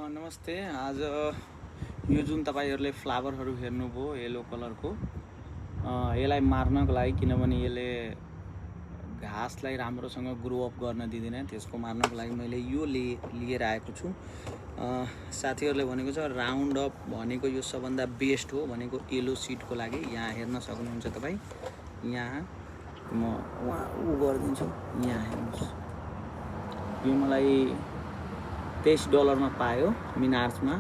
नमस्ते। आज यो जुन तपाईहरुले फ्लावरहरु हेर्नुभयो येलो कलरको यसलाई मार्नको लागि, किनभने यसले घासलाई राम्रोसँग ग्रो अप गर्न दिँदैन, त्यसको मार्नको लागि मैले यो लिएर आएको छु। साथीहरुले भनेको छ राउन्ड अप भनेको यो सबभन्दा बेस्ट हो भनेको येलो सीडको लागि। यहाँ हेर्न सक्नुहुन्छ तपाई, यहाँ म उ गर्दिन्छु। यहाँ हेर्नुस्, यो मलाई $23 मा पायो मिनार्समा।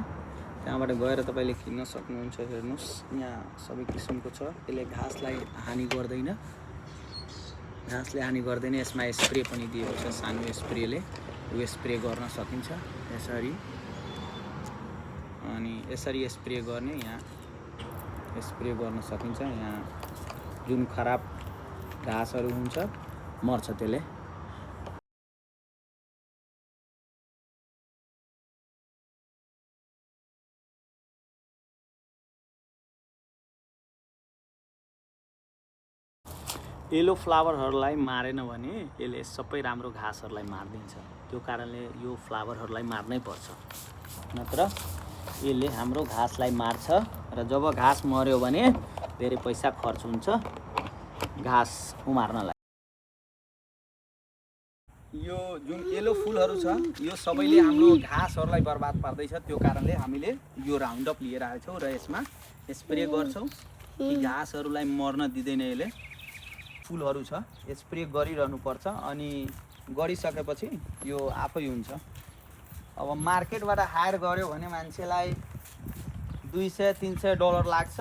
त्यहाँबाट गएर तपाईले किन्न सक्नुहुन्छ। हेर्नुस्, यहाँ सबै किसिमको छ। यसले घासलाई हानि गर्दैन, घासले हानि गर्दैन। यसमा स्प्रे पनि दिएको छ, सानो स्प्रेले यो स्प्रे गर्न सकिन्छ यसरी। अनि यसरी स्प्रे गर्ने, यहाँ स्प्रे गर्न सकिन्छ। यहाँ जुन खराब घासहरु हुन्छ मर्छ त्यसले। येलो फ्लावरहरुलाई मारेन भने यसले सबै राम्रो घासहरुलाई मार्दिन्छ। त्यो कारणले यो फ्लावरहरुलाई मार्नै पर्छ, नत्र यसले हाम्रो घासलाई मार्छ। र जब घास मर्यो भने धेरै पैसा खर्च हुन्छ घास उमार्नलाई। यो जुन येलो फुलहरु छ यो सबैले हाम्रो घासहरुलाई बर्बाद पार्दैछ। त्यो कारणले हामीले यो राउन्ड अप लिएर आएछौं र यसमा स्प्रे गर्छौं कि घासहरुलाई मर्न दिँदैन। यसले फुलहरु छ स्प्रे गरिरहनु पर्छ, अनि गरिसकेपछि यो आफै हुन्छ। अब मार्केटबाट हायर गर्यो भने मान्छेलाई $200-300 लाग्छ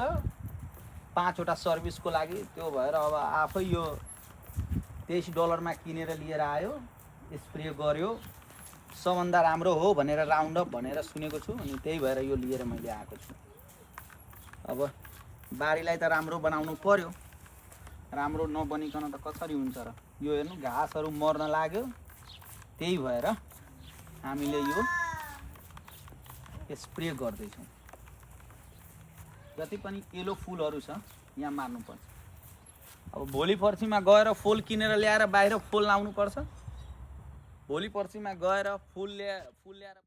5 वटा सर्भिसको लागि। त्यो भएर अब आफै यो $23 मा किनेर लिएर आयो, स्प्रे गर्यो। सबभन्दा राम्रो हो भनेर राउन्ड अप भनेर सुनेको छु, अनि त्यही भएर यो लिएर मैले आएको छु। अब बारीलाई त राम्रो बनाउनु पर्यो, राम्रो नबनिकन त कसरी हुन्छ र। यो हेर्नु घासहरु मर्न लाग्यो, त्यही भएर हामीले यो स्प्रे गर्दै छौं। जति पनि येलो फुलहरु छ यहाँ मार्नु पर्छ। अब भोलि पर्सीमा गएर फूल किनेर ल्याएर बाहिर फूल लाउनु पर्छ। भोलि पर्सीमा गएर फूल ल्याएर